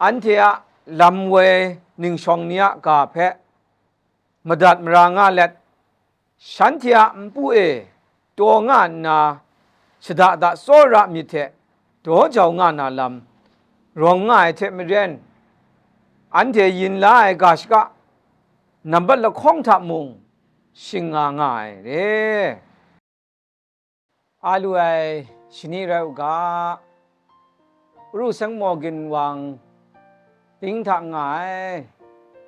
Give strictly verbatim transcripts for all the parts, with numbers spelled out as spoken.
Anhte a lam woi ningshawng ni a ga hpe madat mara nga let, shanhte a npu e taw nga nna, shada da tsawra myit hte daw jau nga na lam rawng nga ai hte maren, anhte yin la ai ga shaka nambat lahkawng hta mung shing nga nga ai re. A lu ai shani rai u ga, Uru Seng Maw Gin Wang ting hta nga ai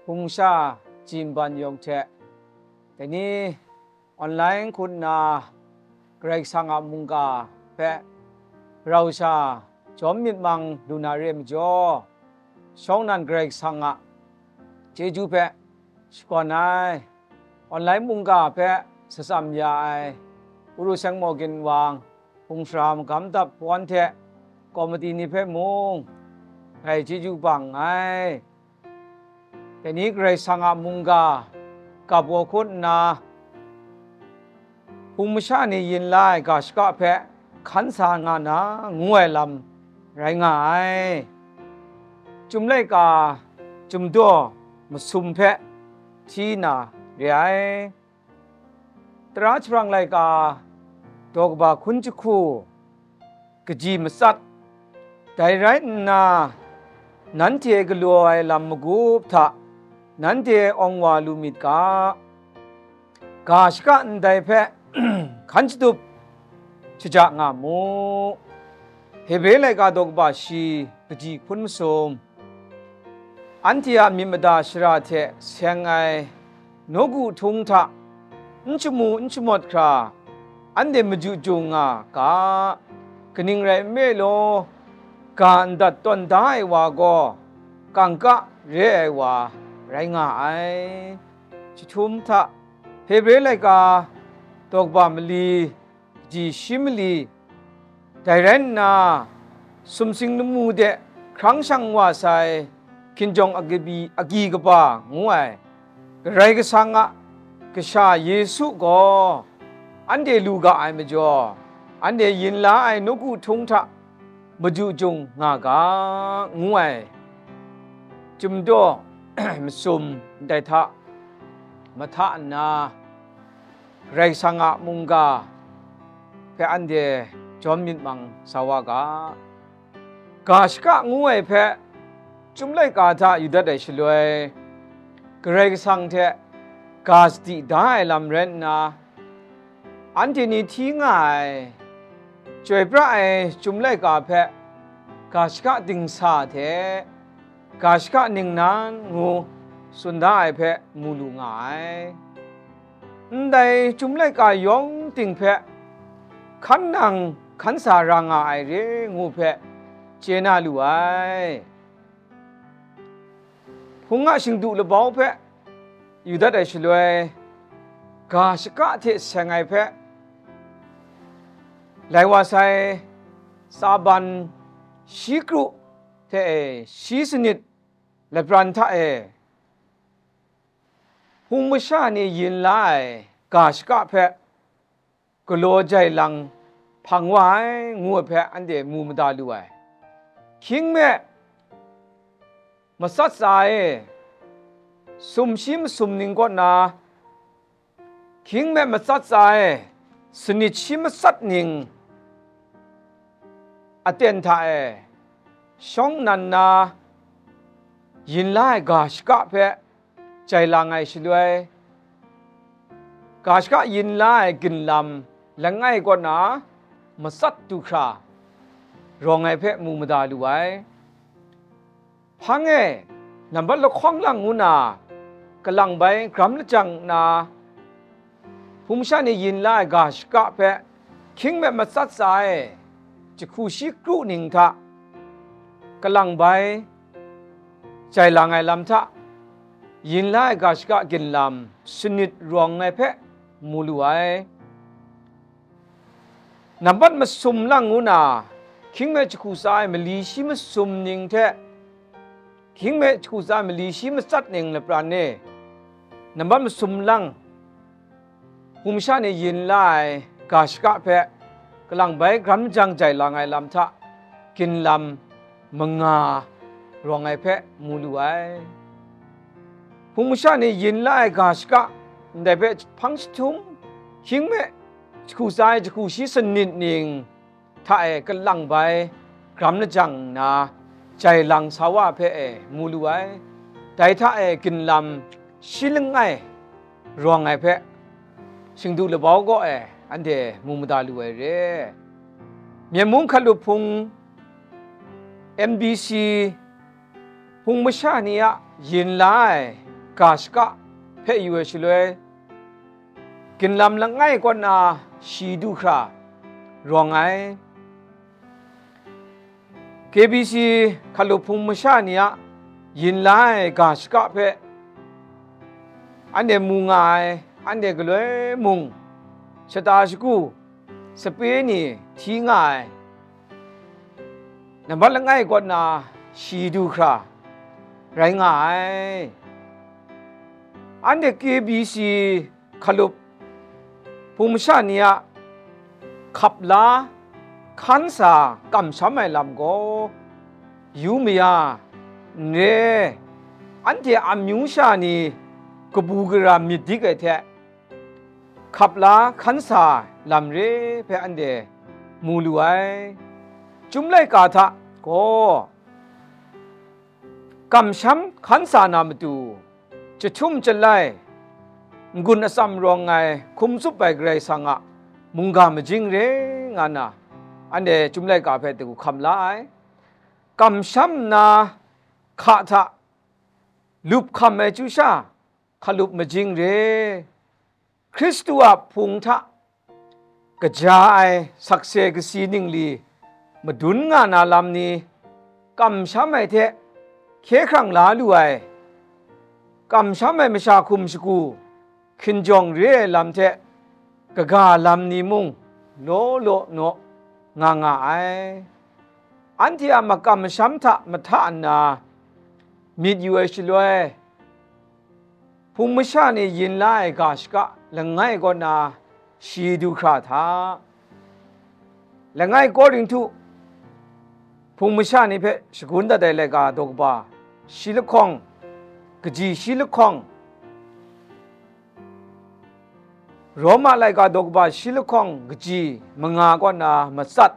hpung masha ji nban yawng hte, dai ni online hkut nna Karai Kasang a mungga hpe rau sha jawm myit mang lu na re ai majaw, shawng nnan Karai Kasang a chyeju hpe shakawn ai, online mungga hpe satsam ya ai, Uru Seng Maw Gin Wang, hpung sara magam dap wan hte komiti ni hpe mung ngai chyeju bang nngai. Dai ni Karai Kasang a mungga gap wa hkut nna, hpung masha ni yin la ai ga shaka hpe hkan sa nga na ngu ai lam rai nga ai. Chyum laika chyum daw masum hpe hti na re ai. Tara jahprang laika daw kaba hkun jahku kaji matsat, dai rai nna, nanhte galaw ai lam magup hta nanhte awng wa lu myit ga, ga shaka ndai hpe hkan shatup shaja nga mu. Hebre laika daw kaba shi kaji hkun masum, anhte a myit mada shara hte seng ai nawku htung hta n shamu n shamawt hkra, anhte maju jung nga ga, kaning rai nme law, ga ndat tawn da ai wa gaw, kangka re ai wa rai nga ai. Jahtum hta, Hebre laika daw kaba mali, kaji shi mali, dai rai nna, sumsing lamu de hkrang shang wa sai hkinjawng agyi, agyi kaba ngu ai, Karai Kasang a Kasha Yesu gaw anhte lu ga ai majaw, anhte yin la ai nawku htung hta maju jung nga ga, ngu ai. Chyum daw masum ndai hta mahta nna, Karai Kasang a mungga hpe anhte jawm myit mang sa wa ga. Ga shaka ngu ai hpe chyum laika hta yu dat ai shaloi, Karai Kasang hte ga sadi da ai lam rai nna, anhte ni hti nga ai, chyoi pra ai chyum laika hpe ga shaka dingsa hte ga shaka ningnan ngu tsun da ai hpe mu lu nga ai. Ndai chyum laika yawng ting hpe hkan nang hkan sa ra nga ai re ngu hpe chye na lu ai. Hpung a shingdu labau hpe yu dat ai shaloi, ga shaka hte seng ai hpe lai wa sai, tsaban shi kru hte e shi sanit lapran hta e, hpung masha ni yin la ai ga shaka hpe galaw jai lang hpang wa ai, ngu ai hpe anhte mu mada lu ai. Hkying me matsat tsa e, sum shi masum ning kaw na, hkying me matsat tsa e, sanit shi matsat ning aten hta e, shawng nnan na yin la ai ga shaka hpe jai lang ai shaloi, ga shaka yin la ai ginlam langai kaw na matsat du hkra rawng ai hpe mu mada lu ai. Hpang e nambat lahkawng lang ngu na, kalang bai gram lajang nna, hpung masha ni yin la ai ga shaka hpe hkying me matsat tsa e, jahku shi kru ning hta kalang bai jai lang ai lam hta, yin la ai ga shaka ginlam sanit rawng ai hpe mu lu ai. Nambat masum lang ngu na, hkying me jahku tsa ai mali shi masum ning hte, hkying me jahku tsa ai mali shi matsat ning lapran e, nambat masum lang hpung masha ni yin la ai ga shaka hpe kalang bai gram majang jai lang ai lam hta, ginlam manga rawng ai hpe mu lu ai. Hpung masha ni yin la ai ga shaka, ndai hpe hpang jahtum, hkying me jahku tsa ai jahku shi sanit ning hta e kalang bai gram lajang nna, jai lang sa wa hpe e mu lu ai. Dai hta e ginlam shi langai rawng ai hpe, Shingdu labau kaw e anhte mu mada lu ai re. Myen mung hkalup hpung, M B C, hpung masha ni a yin la ai ga shaka hpe yu ai shaloi, ginlam langai kaw na shi du hkra rawng ai. K B C hkalup hpung masha ni a yin la ai ga shaka hpe anhte mu nga ai, anhte galoi mung shata shagu sape ni hti nga ai, nambat langai kaw na shi du hkra rai nga ai. Anhte K B C hkalup hpung masha ni a hkap la hkan sa kamsham ai lam gaw, yu maya, n re, anhte amyu sha ni kabu gara myit dik ai hte, hkap la hkan sa lam re hpe anhte mu lu ai. Chyum laika hta gaw, kamsham hkan sa na matu, jahtum jalai, n-gun atsam rawng ai hkum tsup ai Karai Kasang a mungga majing re nga na, anhte Chyum laika hpe dagu hkam la ai. Kamsham nna hka hta lup hkam ai chyu sha hkalup majing re, Hkristu a hpung hta kaja ai sakse kasi ningli madun nga na lam ni, kamsham ai hte hkye hkrang la lu ai, kamsham ai masha hkum shagu hkinjawng re ai lam hte kaga lam ni mung law law naw nga nga ai. Anhte a makam masham hta mahta nna myit yu ai shaloi, hpung masha ni yin la ai ga shaka langai kaw na shi du hkra hta, langai Korinhtu hpung masha ni hpe shagun dat ai laika daw kaba shi lahkawng, kaji shi lahkawng, Roma laika daw kaba shi lahkawng kaji manga kaw na matsat,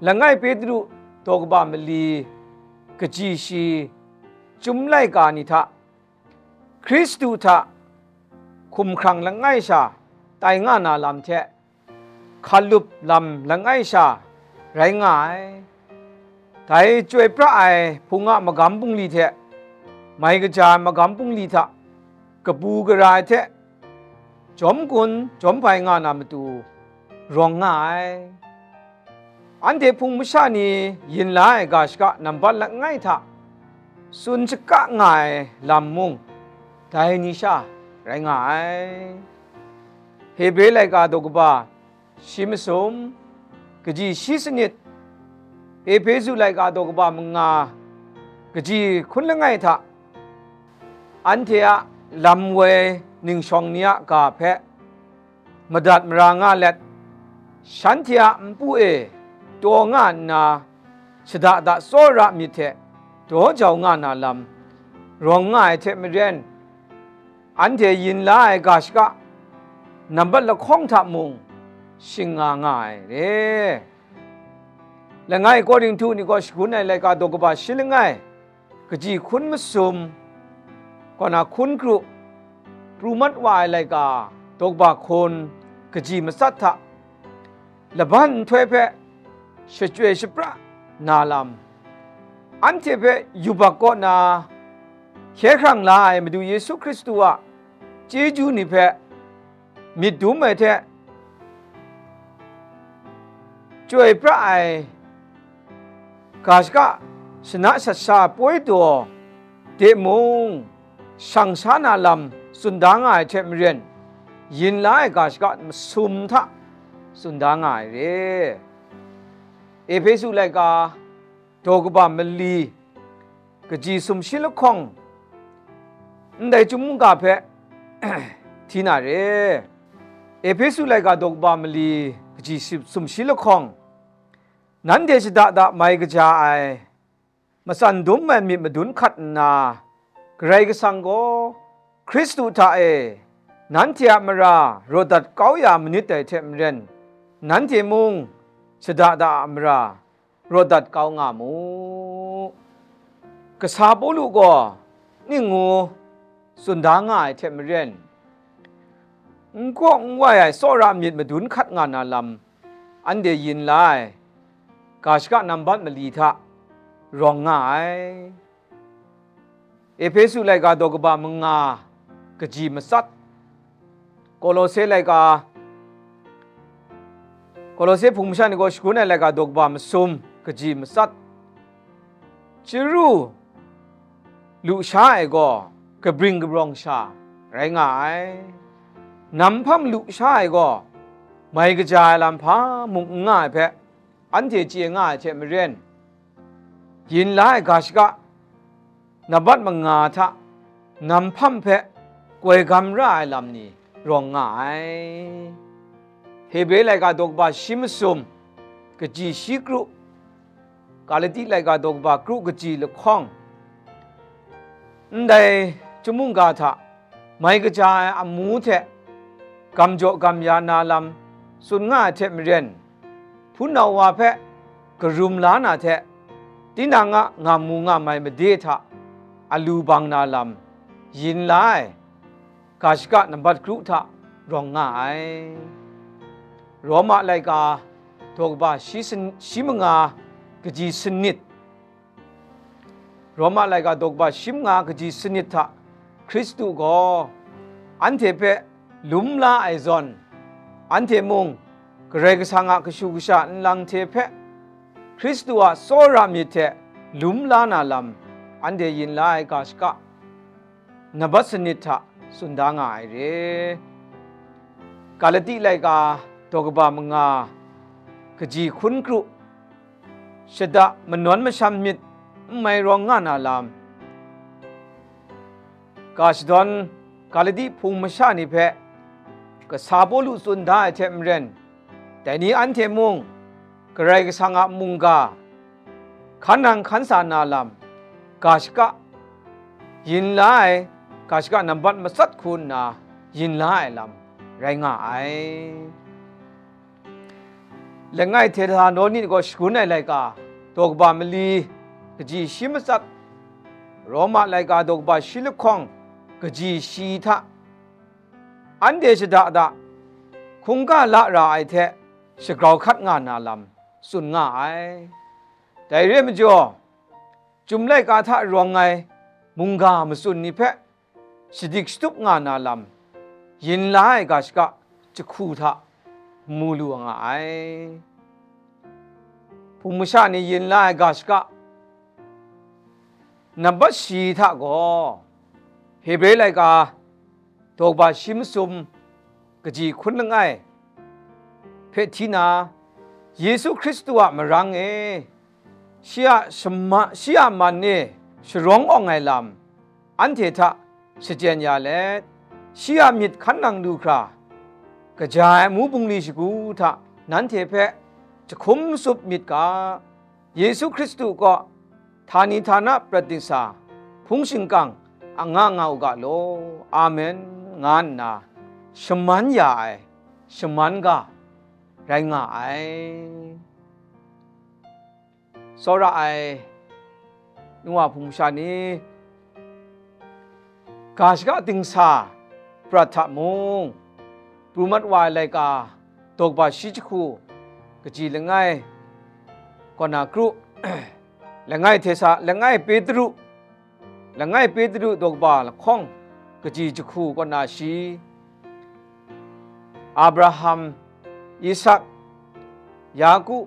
langai Petru daw kaba mali kaji shi, Chyum laika ni hta, Hkristu hta hkumhkrang langai sha tai nga na lam hte, hkalup lam langai sha rai nga ai. Dai chyoi pra ai hpung a magam bungli hte, mai kaja ai magam bungli hta kabu gara ai hte, jawm gun jawm bai nga na matu rawng nga ai. Anhte hpung masha ni yin la ai ga shaka nambat langai hta tsun shaka nga ai lam mung, dai ni sha rai nga ai. Hebre laika daw kaba shi masum, kaji shi sanit, Ehpesu laika daw kaba manga, kaji hkun langai hta, anhte a lam woi ningshawng ni a ga hpe madat mara nga let, shanhte a npu e taw nga nna, shada da tsawra myit hte daw jau nga na lam rawng nga ai hte maren, anhte yin la ai ga shaka nambat lahkawng hta mung shing nga nga ai re. Langai Korinhtu ni kaw shagun ai laika daw kaba shi langai, kaji hkun masum, kaw na hkun kru, pru mat wa ai laika daw kaba hkun, kaji matsat hta, laban nhtoi hpe shachyoi shapra na lam, anhte hpe yubak kaw na hkye hkrang la ai Madu Yesu Hkristu a chyeju ni hpe myit dum ai hte, chyoi pra ai ga shaka shana shat sha poi daw de mung, shang sha na lam tsun da nga ai hte maren, yin la ai ga shaka masum hta tsun da nga ai re. Ehpesu laika daw kaba mali, kaji sumshi lahkawng, ndai chyum ga hpe hti na re. Ehpesu laika daw kaba mali, kaji sumshi lahkawng, nanhte shada da mai kaja ai, matsan dum ai myit madun hkat nna, Karai Kasang gaw Hkristu hta e nanhte a mara rawt dat kau ya manit dai hte maren, nanhte mung shada da a mara rawt dat kau nga mu. Kasa Pawlu gaw ning ngu tsun da nga ai hte maren, n kaw n wai ai tsawra myit madun hkat nga na lam anhte yin la ai ga shaka nambat mali hta rawng nga ai. Ehpesu laika daw kaba manga kaji matsat, Kolose laika, Kolose hpung masha ni gaw shagun ai laika daw kaba masum kaji matsat, chyaru lusha ai gaw kabring kabrawng sha rai nga ai. Nam hpam lusha ai gaw mai kaja ai lam hpa mung n nga ai hpe anhte chye nga ai hte maren, yin la ai ga shaka nambat manga hta nam hpam hpe koi gam ra ai lam ni rawng nga ai. Hebre laika daw kaba shi masum kaji shi kru, Galati laika daw kaba kru kaji lahkawng, ndai chyum mungga hta mai kaja ai amu hte gam jaw gam ya na lam tsun nga ai hte maren, hpunau wa hpe karum la na hte, tinang a nga mu nga mai made hta alu bang na lam yin la ai ga shaka nambat kru hta rawng nga ai. Roma laika daw kaba shi sin-, shi manga kaji sanit, Roma laika daw kaba shi manga kaji sanit hta Hkristu gaw anhte hpe lum la ai zawn, anhte mung Karai Kasang a kashu kasha nlang hte hpe Hkristu a tsawra myit hte lum la na lam anhte yin la ai ga shaka nambat sanit hta tsun da nga ai re. Galati laika daw kaba manga kaji hkun kru, shada manawn masham myit n mai rawng nga na lam, ga shadawn Galati hpung masha ni hpe kasa Pawlu tsun da ai hte maren, dai ni anhte mung Karai Kasang a mungga hkan nang hkan sa na lam, ga shaka yin la ai, ga shaka nambat matsat hku nna yin la ai lam rai nga ai. Langai Tesaloni gaw shagun ai laika daw kaba mali kaji shi matsat, Roma laika daw kaba shi lahkawng kaji shi hta anhte shada da hkungga la ra ai hte shagrau hkat nga na lam tsun nga ai. Dai re ai majaw, Chyum laika hta rawng ai mungga matsun ni hpe shadik shatup nga na lam, yin la ai ga shaka jahku hta mu lu nga ai. Hpung masha ni yin la ai ga shaka nambat shi hta gaw, Hebre laika daw kaba shi masum kaji hkun langai hpe hti na, Yesu Hkristu a marang e, shi a shama-, shi a man e sharawng awng ai lam, anhte hta shachyen ya let, shi a myit hkan nang lu hkra, kaja ai amu bungli shagu hta nanhte hpe jahkum tsup myit ga, Yesu Hkristu kaw htani htana prat dingsa hpung shingkang anga nga u ga law, Amen, nga nna shaman ya ai shaman ga rai nga ai. Tsawra ai nu wa hpung masha ni, ga shaka dingsa prat hta mung, pru mat wa ai laika daw kaba shi jahku kaji langai kaw na kru, langai Tesa-, langai Petru, langai Petru daw kaba lahkawng kaji jahku kaw na shi, Abraham, Isak, Yaku,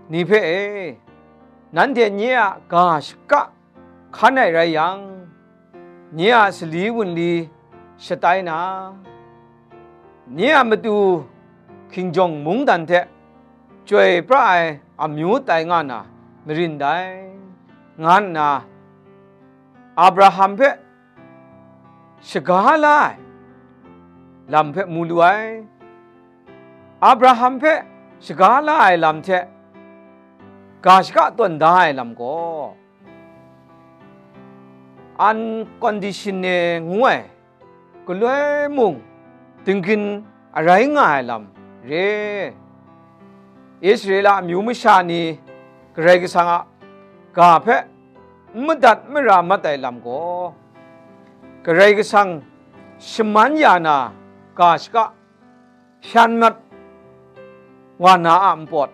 ni hpe e, nanhte nye a ga shaka hkan ai rai yang, nye a sali wunli shatai na, nye a matu hkinjawng mungdan hte chyoi pra ai amyu tai nga na marin dai, nga nna Abraham hpe shaga la ai lam hpe mu lu ai. Abraham hpe shaga la ai lam hte ga shaka tawn da ai lam gaw, unconditional ngu ai, galoi mung dinggrin arai nga ai lam re. Israela amyu masha ni Karai Kasang a ga hpe n madat mara mat ai lam gaw, Karai Kasang shaman ya na ga shaka hpyan mat wa na a npawt,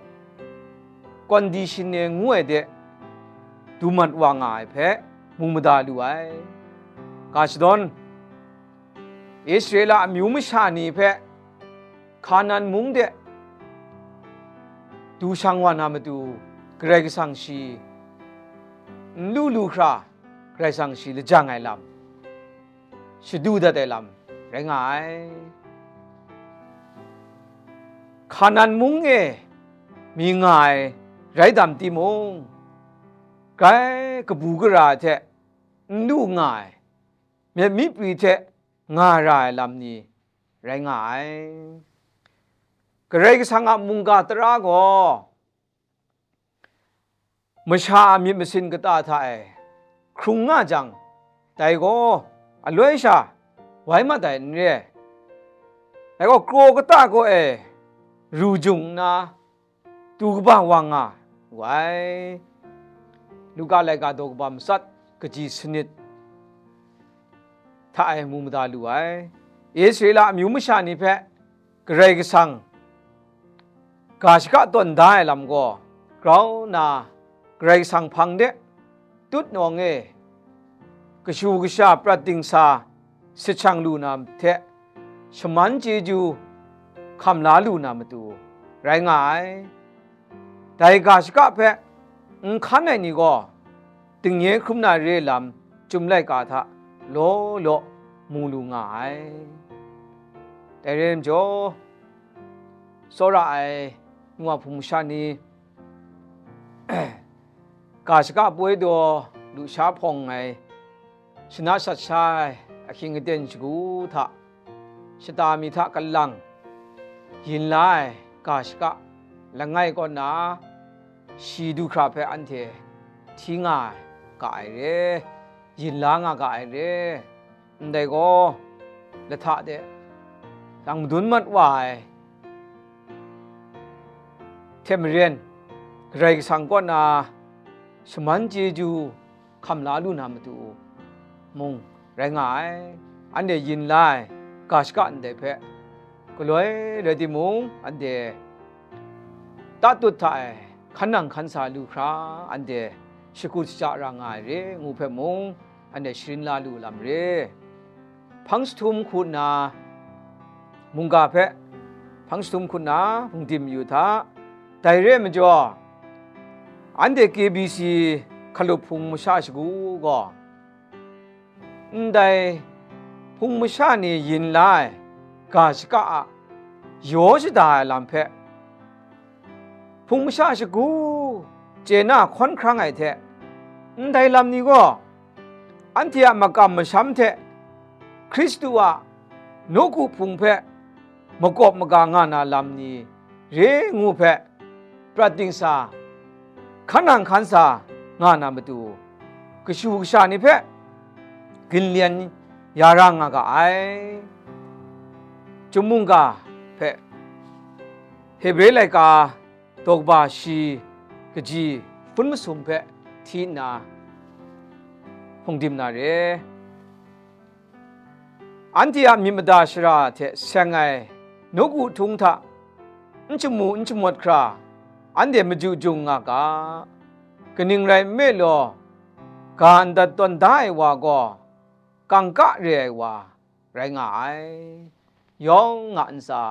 conditional ngu ai de du mat wa nga ai hpe mu mada lu ai. Ga shadawn, Israela amyu masha ni hpe Hkanan mung de du shang wa na matu, Karai Kasang shi n lu lu hkra, Karai Kasang shi lajang ai lam, shadu dat ai lam rai nga ai. Hkanan mung e mi nga ai rai dam timung, grai kabu gara hte n lu nga ai, myit mipri hte nga ra ai lam ni rai nga ai. Karai Kasang a mungga tara gaw, masha a myit masin kata hta e hkrung nga jang, dai gaw aloi sha wai mat ai n re ai. Dai gaw kraw kata kaw e ru jung nna, du kaba wa nga wu ai. Luka laika daw kaba matsat, kaji sanit hta e mu mada lu ai. Israela amyu masha ni hpe Karai Kasang ga shaka tawn da ai lam gaw, grau nna Karai Kasang hpang de tut nawng e kashu kasha prat dingsa sachang lu na hte shaman chyeju hkam la lu na matu rai nga ai. Dai ga shaka hpe n hkan ai ni gaw, dingnye hkrum na re lam Chyum laika hta law law mu lu nga ai. Dai re ai majaw, tsawra ai nu wa hpung masha ni ga shaka poi daw lusha hpawng ai, shana shat sha ai ahkying aten shagu hta, shata mi hta kalang yin la ai ga shaka langai kaw na, shi du hkra hpe anhte hti nga ga ai re, yin la nga ga ai re. Ndai gaw, lahta de, dang madun mat wa ai hte maren, Karai Kasang kaw na shaman chyeju hkam la lu na matu mung rai nga ai. Anhte yin la ai ga shaka ndai hpe galoi rai timung, anhte tatut hta e hkan nang hkan sa lu hkra, anhte shakut shaja ra nga ai re ngu hpe mung, anhte sharin la lu lam re. Hpang jahtum hku nna, mungga hpe hpang jahtum hku nna hpungdim yu hta. Dai re ai majaw, anhte K B C hkalup hpung masha shagu gaw, ndai hpung masha ni yin la ai ga shaka a yaw shada ai lam hpe, hpung masha shagu chye na hkawn hkrang ai hte, ndai lam ni gaw anhte a makam masham hte Hkristu a nawku hpung hpe makawp maga nga na lam ni re ngu hpe, prat dingsa, hkan nang hkan sa nga na matu, kashu kasha ni hpe ginlyen ya ra nga ga ai. Chyum mungga hpe Hebre laika daw kaba shi kaji hpun masum hpe hti nna hpung dim na re. Anhte a myit mada shara hte seng ai nawku htung hta n shamu n shamawt hkra, anhte maju jung nga ga. Kaning rai nme law, ga ndat tawn da ai wa gaw, kangka re ai wa rai nga ai. Yawng a ntsa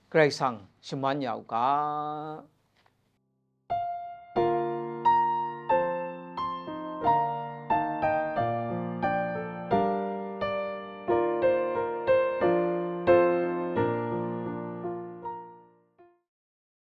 Karai Kasang shaman ya u ga.